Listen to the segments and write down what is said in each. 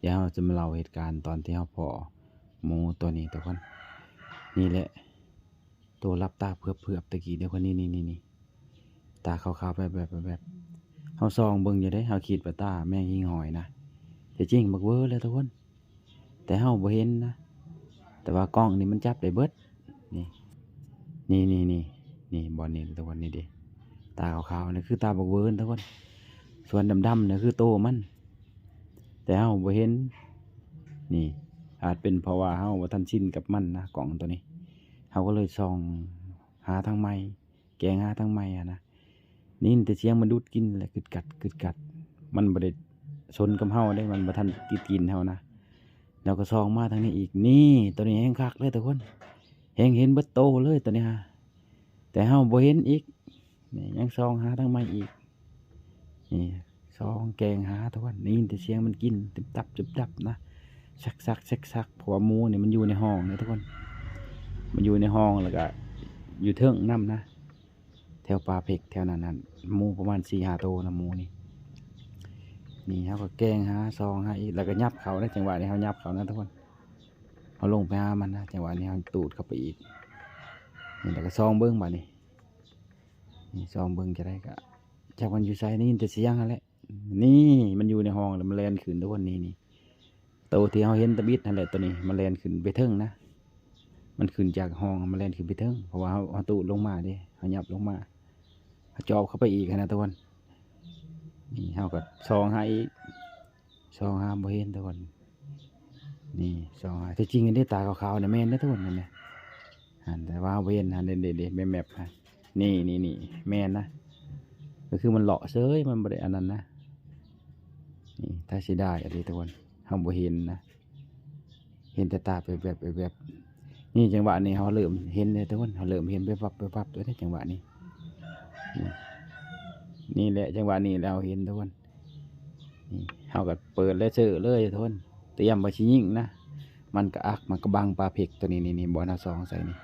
ດຽວເຮົາຈະມາເລົ່າເຫດການຕອນທີ່ເຮົາພໍ້ໝູໂຕນີ້ທຸກຄົນ. ນີ້ແຫຼະ ໂຕຫຼັບຕາເຜືອບໆຕະກີ້ເດ້ທຸກຄົນ. ນີ້ໆໆ ຕາຂາວໆແວບໆ ເຮົາສ່ອງເບິ່ງຢູ່ເດ້ ເຮົາຄິດວ່າຕາແມງຫິ້ງຫອຍນະ ແຕ່ຈິງບັກເວີເລີຍທຸກຄົນ. ແຕ່ເຮົາບໍ່ເຫັນນະ ແຕ່ວ່າກ້ອງນີ້ມັນຈັບໄດ້ເບິດ. ນີ້ ນີ້ໆໆ ນີ້ບ່ອນນີ້ທຸກຄົນ. ນີ້ເດ້ ຕາຂາວໆນີ້ຄືຕາບັກເວີນທຸກຄົນ ສ່ວນດຳໆນີ້ຄືໂຕມັນ ແຕ່ເຮົາບໍ່ເຫັນ. ນີ້ອາດເປັນເພາະວ່າເຮົາບໍ່ທັນຊິນກັບມັນນະ ກ້ອງໂຕນີ້ ເຮົາກໍເລີຍສ່ອງຫາທາງໃໝ່ ແກງຫາທາງໃໝ່ຫັ້ນນະ. ໄດ້ຍິນແຕ່ສຽງມັນດູດກິ່ນແຫຼະ ກຶດກັດ ກຶດກັດ ມັນບໍ່ໄດ້ຊົນກັບເຮົາເດ້ ມັນບໍ່ທັນຕິດກິ່ນເຮົານະ. ແລ້ວກໍສ່ອງມາທາງນີ້ອີກ ນີ້ ໂຕນີ້ແຮງຄັກເລີຍທຸກຄົນ ແຮງເຫັນເບິດໂຕເລີຍໂຕນີ້ຫາ ແຕ່ເຮົາບໍ່ເຫັນອີກ. ນີ້ຍັງສ່ອງຫາທາງໃໝ່ອີກ ນີ້ສ່ອງແກງຫາທຸກຄົນ ໄດ້ຍິນແຕ່ສຽງມັນກິນຕຶບຕັບ ຕຶບຕັບນະ ຊັກໆ ຊັກໆ ເພາະວ່າໝູນີ້ມັນຢູ່ໃນຫ້ອງເດ້ທຸກຄົນ ມັນຢູ່ໃນຫ້ອງ ແລ້ວກະຢູ່ເທິງນຳນະ. ແຖວປ່າເພັກແຖວນັ້ນຫັ້ນ ໝູປະມານສີ່ຫ້າໂຕນະ ໝູນີ້. ນີ້ເຮົາກໍແກງຫາ ສ່ອງຫາອີກ ແລ້ວກໍຫຍັບເຂົ້າເດ້ ຈັງຫວະນີ້ເຮົາຫຍັບເຂົ້ານະທຸກຄົນ ເຮົາລົງໄປຫາມັນນະ ຈັງຫວະນີ້ເຮົາຕູດເຂົ້າໄປອີກ. ນີ້ ແລ້ວກໍສ່ອງເບິ່ງບາດນີ້ ນີ້ສ່ອງເບິ່ງຈະໄດ້ ກະຈັກມັນຢູ່ໃສ ໄດ້ຍິນແຕ່ສຽງຫັ້ນແຫຼະ. ນີ້ມັນຢູ່ໃນຫ້ອງແລ້ວ ມັນແລ່ນຂຶ້ນທຸກຄົນ ນີ້ ນີ້ ໂຕທີ່ເຮົາເຫັນຕະບິດຫັ້ນແຫຼະ ໂຕນີ້ມັນແລ່ນຂຶ້ນໄປເທິງນະ ມັນຂຶ້ນຈາກຫ້ອງ ມັນແລ່ນຂຶ້ນໄປເທິງ ເພາະວ່າເຮົາ ເຮົາຕູດລົງມາເດ້ ເຮົາຫຍັບລົງມາ ເຮົາຈອບເຂົ້າໄປອີກຫັ້ນນະທຸກຄົນ. ນີ້ເຮົາກໍສ່ອງຫາອີກ ສ່ອງຫາບໍ່ເຫັນທຸກຄົນ. ນີ້ສ່ອງຫາ ແຕ່ຈິງອັນເດ້ ຕາຂາວໆນີ້ແມ່ນເດ້ທຸກຄົນ ນັ້ນນະ ຫັ້ນ ແຕ່ວ່າເຮົາບໍ່ເຫັນຫັ້ນເດ້ ເດ້ ເດ້ ແມັບໆຫັ້ນ ນີ້ ນີ້ ນີ້ ແມ່ນນະ ກໍຄືມັນເລາະເສີຍ ມັນບໍ່ໄດ້ອັນນັ້ນນະ. ນີ້ ຕາເສຍດາຍອີ່ຫຼີທຸກຄົນ ເຮົາບໍ່ເຫັນນະ ເຫັນແຕ່ຕາແວບໆ ແວບໆ. ນີ້ ຈັງຫວະນີ້ເຮົາເລີ່ມເຫັນແລ້ວທຸກຄົນ ເຮົາເລີ່ມເຫັນແວບໆ ແວບໆ ຕົວນີ້ ຈັງຫວະນີ້ ນີ້ ນີ້ແຫຼະ ຈັງຫວະນີ້ແຫຼະເຮົາເຫັນທຸກຄົນ. ນີ້ ເຮົາກໍເປີດແລເຊີເລີຍທຸກຄົນ ຕຽມວ່າຊິຍິງນະ ມັນກໍອັກ ມັນກໍບັງປ່າເພັກໂຕນີ້ ນີ້ ນີ້ ບ່ອນເຮົາສ່ອງໃສ່ນີ້.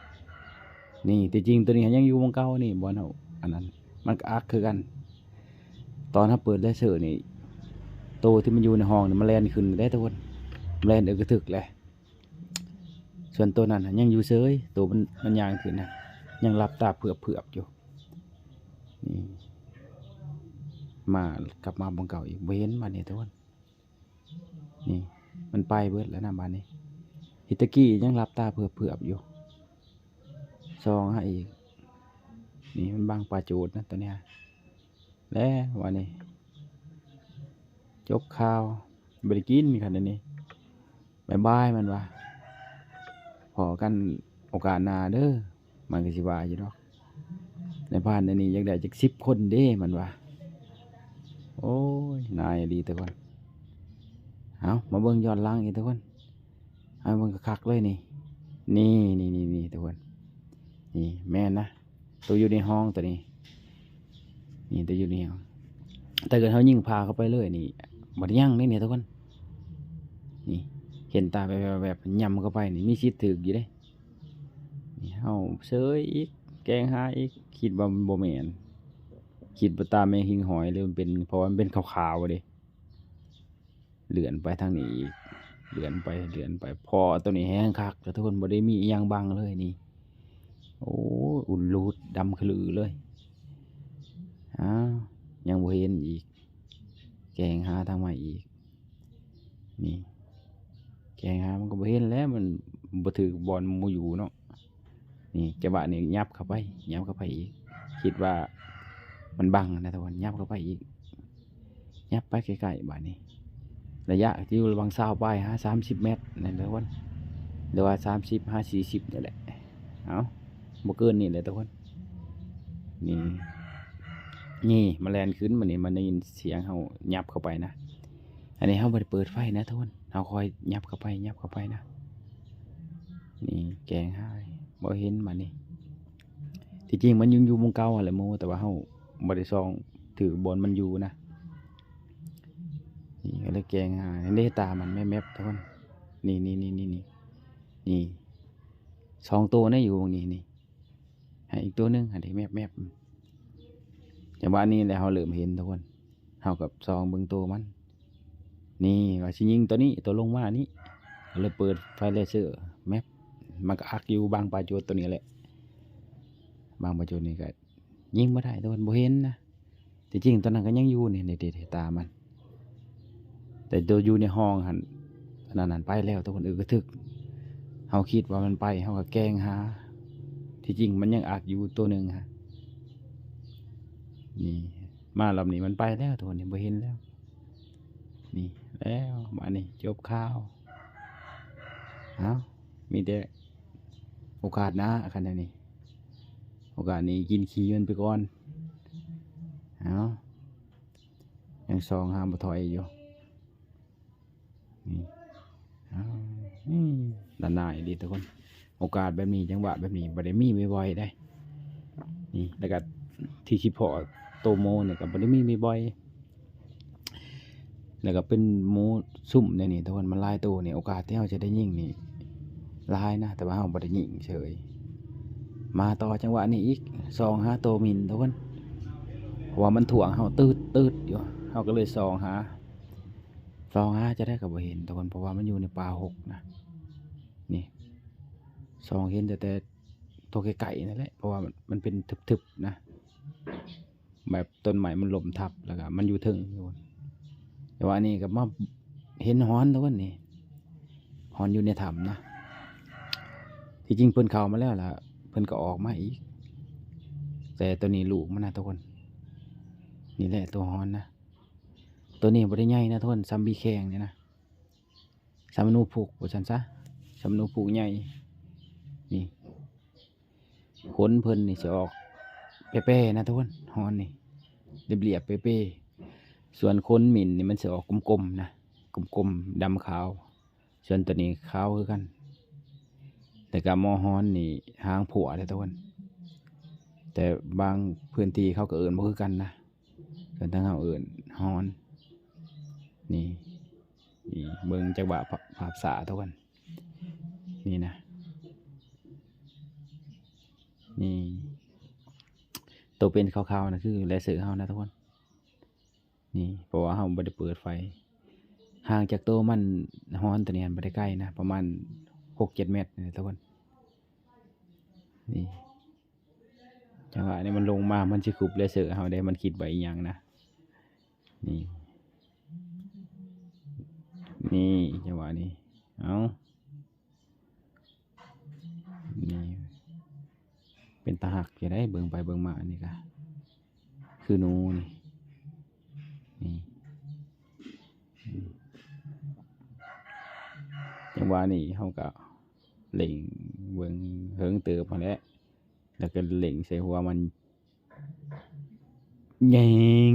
ນີ້ ທີ່ຈິງໂຕນີ້ຍັງຢູ່ໝ່ອງເກົ່ານີ້ ບ່ອນເຮົາອັນນັ້ນ ມັນກໍອັກຄືກັນ. ຕອນເຮົາເປີດແລເຊີນີ້ ໂຕທີ່ມັນຢູ່ໃນຫ້ອງນີ້ ມັນແລ່ນຂຶ້ນເດ້ທຸກຄົນ ມັນແລ່ນເອິກກະທຶກແຫຼະ. ສ່ວນໂຕນັ້ນນະຍັງຢູ່ເສີຍ ໂຕມັນ ມັນຍ່າງຂຶ້ນນະ ຍັງຫຼັບຕາເຜືອບໆຢູ່. ນີ້ ມາ ກັບມາໝ່ອງເກົ່າອີກ ບໍ່ເຫັນບາດນີ້ທຸກຄົນ. ນີ້ ມັນໄປເບິດແລ້ວນະບາດນີ້ ທີ່ຕະກີ້ຍັງຫຼັບຕາເຜືອບໆຢູ່ ສ່ອງຫາອີກ. ນີ້ ມັນບັງປາໂຈດນະໂຕນີ້ ແລ້ວບາດນີ້ ຈົບຂ່າວ ບໍ່ໄດ້ກິນຄັນອັນນີ້ ບາຍບາຍ ມັນວ່າ ພໍ້ກັນໂອກາດໜ້າເດີ. ມັນກໍຊິວ່າຢູ່ດອກ ນາຍພານອັນນີ້ຢາກໄດ້ຈັກສິບຄົນເດ້ ມັນວ່າ. ໂອ້ຍ ນາຍອີ່ຫຼີທຸກຄົນ. ເອົາ ມາເບິ່ງຍ້ອນຫຼັງອີກທຸກຄົນ ເອົາເບິ່ງຄັກໆເລີຍນີ້ ນີ້ໆໆ ທຸກຄົນ. ນີ້ແມ່ນນະ ໂຕຢູ່ໃນຫ້ອງໂຕນີ້ ນີ້ໂຕຢູ່ໃນຫ້ອງ ຖ້າເກີດເຮົາຍິງຜ່າເຂົ້າໄປເລີຍນີ້ ບໍ່ໄດ້ຍັງເດ້ນີ້ທຸກຄົນ. ນີ້ເຫັນຕາແວບໆ ຫຍ້ຳເຂົ້າໄປນີ້ ມີສິດຖືກຢູ່ເດ້. ນີ້ເຮົາເສີຍອີກ ແກງຫາອີກ ຄິດວ່າມັນບໍ່ແມ່ນ ຄິດວ່າຕາແມງຫິ້ງຫອຍ ຫຼືມັນເປັນ ເພາະວ່າມັນເປັນຂາວໆເດ້. ເລື່ອນໄປທາງນີ້ອີກ ເລື່ອນໄປ ເລື່ອນໄປ ພໍ້ໂຕນີ້ແຮງຄັກທຸກຄົນ ບໍ່ໄດ້ມີອີ່ຫຍັງບັງເລີຍນີ້. ໂອ້ຍ ອຸນລູດ ດຳຄະລືເລີຍ. ອ້າວ ຍັງບໍ່ເຫັນອີກ ແກງຫາທາງໃໝ່ອີກ. ນີ້ ແກງຫາມັນກໍບໍ່ເຫັນແຫຼະ ມັນບໍ່ຖືກບ່ອນໝູຢູ່ເນາະ. ນີ້ ຈັງຫວະນີ້ຫຍັບເຂົ້າໄປ ຫຍັບເຂົ້າໄປອີກ ຄິດວ່າມັນບັງນະທຸກຄົນ ຫຍັບເຂົ້າໄປອີກ ຫຍັບໄປໃກ້ໆ ບາດນີ້ ໄລຍະຢູ່ລະຫວ່າງຊາວປາຍຫາສາມສິບແມັດນັ້ນແຫຼະທຸກຄົນ ຫຼືວ່າສາມສິບຫາສີ່ສິບນີ້ແຫຼະ. ເອົາ ບໍ່ເກີນນີ້ແຫຼະທຸກຄົນ. ນີ້ ນີ້ ມັນແລ່ນຂຶ້ນມານີ້ ມັນໄດ້ຍິນສຽງເຮົາຫຍັບເຂົ້າໄປນະ. ອັນນີ້ເຮົາບໍ່ໄດ້ເປີດໄຟນະທຸກຄົນ ເຮົາຄ່ອຍຫຍັບເຂົ້າໄປ ຫຍັບເຂົ້າໄປນະ. ນີ້ແກງຫາ ບໍ່ເຫັນບາດນີ້. ທີ່ຈິງມັນຍັງຢູ່ໝ່ອງເກົ່າຫັ້ນແຫຼະໝູ ແຕ່ວ່າເຮົາບໍ່ໄດ້ສ່ອງຖືກບ່ອນມັນຢູ່ນະ. ນີ້ກໍເລີຍແກງຫາ ເຫັນເດ້ ຕາມັນແມັບໆ ທຸກຄົນ. ນີ້ໆໆໆ ນີ້ ນີ້ ສອງໂຕນະ ຢູ່ໝ່ອງນີ້ ນີ້ ໃຫ້ອີກໂຕໜຶ່ງຫັ້ນເດ້ ແມັບໆ. ຈັງຫວະນີ້ແຫຼະເຮົາເລີ່ມເຫັນທຸກຄົນ ເຮົາກໍສ່ອງເບິ່ງໂຕມັນ ນີ້ວ່າຊິຍິງຕົວນີ້ ຕົວລົງມານີ້ ກໍເລີຍເປີດໄຟເລເຊີແມັບ ມັນກໍອັກຢູ່ບາງປະຈຸດຕົວນີ້ແຫຼະ ບາງປະຈຸດນີ້ກໍຍິງບໍ່ໄດ້ ແຕ່ວ່າບໍ່ເຫັນນະ. ທີ່ຈິງຕົວນັ້ນກໍຍັງຢູ່ນີ້ ນີ້ຕິດໃຫ້ຕາມັນ ແຕ່ຕົວຢູ່ໃນຫ້ອງຫັ້ນ ອັນນັ້ນຫັ້ນໄປແລ້ວ ຕົວຄົນອື່ນກະທຶກ ເຮົາຄິດວ່າມັນໄປ ເຮົາກໍແກງຫາ ທີ່ຈິງມັນຍັງອັກຢູ່ຕົວໜຶ່ງຫັ້ນ ນີ້ ມາລອບນີ້ມັນໄປແລ້ວ ຕົວນີ້ບໍ່ເຫັນແລ້ວ ນີ້ແລ້ວ ບາດນີ້ຈົບຂ່າວ ເອົ້າ ມີແຕ່ໂອກາດໜ້າ ຄັນແນວນີ້ ໂອກາດນີ້ກິນຂີ້ມັນໄປກ່ອນ ເອົ້າ ຍັງສ່ອງຫາບໍ່ຖອຍຢູ່ ນີ້ ເອົ້າ ນີ້ ລະນາຍອີ່ຫຼີທຸກຄົນ ໂອກາດແບບນີ້ ຈັງຫວະແບບນີ້ບໍ່ໄດ້ມີບ່ອຍໆເດ້ ນີ້ ແລ້ວກໍທີ່ຊິພໍ້ໂຕໂມນີ້ກໍບໍ່ໄດ້ມີບ່ອຍໆ ແລ້ວກໍເປັນໝູຊຸ່ມແນວນີ້ທຸກຄົນ ມັນຫຼາຍໂຕນີ້ ໂອກາດທີ່ເຮົາຈະໄດ້ຍິງນີ້ຫຼາຍນະ ແຕ່ວ່າເຮົາບໍ່ໄດ້ຍິງເສີຍ ມາຕໍ່ຈັງຫວະນີ້ອີກ ສ່ອງຫາໂຕໝິ່ນທຸກຄົນ ເພາະວ່າມັນຖ້ວງເຮົາຕຶດໆຢູ່ ເຮົາກໍເລີຍສ່ອງຫາ ສ່ອງຫາຈັ່ງໃດກໍບໍ່ເຫັນທຸກຄົນ ເພາະວ່າມັນຢູ່ໃນປ່າຮົກນະ ນີ້ ສ່ອງເຫັນແຕ່ ແຕ່ໂຕໃກ້ໆນັ້ນແຫຼະ ເພາະວ່າມັນ ມັນເປັນທຶບໆນະ ແບບຕົ້ນໄມ້ມັນລົ້ມທັບ ແລ້ວກໍມັນຢູ່ເທິງຢູ່ ແຕ່ວ່າອັນນີ້ກໍມາເຫັນຫອນທຸກຄົນນີ້ ຫອນຢູ່ໃນຖ້ຳນະ ທີ່ຈິງເພິ່ນເຂົ້າມາແລ້ວລະ ເພິ່ນກໍອອກມາອີກ ແຕ່ໂຕນີ້ລູກມັນນະທຸກຄົນ ນີ້ແຫຼະໂຕຫອນນະ ໂຕນີ້ບໍ່ໄດ້ໃຫຍ່ນະທຸກຄົນ ສ່ຳບີແຄງນີ້ນະ ສ່ຳໜູພຸກວ່າຊັ້ນຊະ ສ່ຳໜູພຸກໃຫຍ່ ນີ້ ຂົນເພິ່ນນີ້ຊິອອກແປໆນະທຸກຄົນ ຫອນນີ້ ລຽບໆເປໆ ສ່ວນຂົນໝິ່ນນີ້ມັນຊິອອກກົມໆນະ ກົມໆ ດຳຂາວ ສ່ວນໂຕນີ້ຂາວຄືກັນ ແລ້ວກໍໝໍຫອນນີ້ຫາງພົ່ວເດ້ທຸກຄົນ ແຕ່ບາງພື້ນທີ່ເຂົາກໍເອີ້ນບໍ່ຄືກັນນະ ສ່ວນທາງເຮົາເອີ້ນຫອນ ນີ້ ນີ້ ເບິ່ງຈັກຫວະພາບຊ້າທຸກຄົນ ນີ້ນະ ນີ້ ໂຕເປັນຂາວໆນະ ຄືແລເຊີເຮົານະທຸກຄົນ ນີ້ ເພາະວ່າເຮົາບໍ່ໄດ້ເປີດໄຟ ຫ່າງຈາກໂຕມັນຫອນໂຕນີ້ຫັ້ນບໍ່ໄດ້ໄກນະ ປະມານຫົກເຈັດແມັດນີ້ທຸກຄົນ ນີ້ ຈັງຫວະນີ້ມັນລົງມາ ມັນຊິຄຸບແລເຊີເຮົາເດ້ ມັນຄິດວ່າອີ່ຫຍັງນະ ນີ້ ນີ້ ຈັງຫວະນີ້ ເອົ້າ ນີ້ ເປັນຕາຮັກຢູ່ເດ້ ເບິ່ງໄປເບິ່ງມາ ອັນນີ້ກະຄືໜູນີ້ ນີ້ ອືມ ຈັງຫວະນີ້ເຮົາກະເລັ່ງເບິ່ງເຫິງເຕີບຫັ້ນແຫຼະ ແລ້ວກໍເລັ່ງໃສ່ຫົວມັນ ຍິງ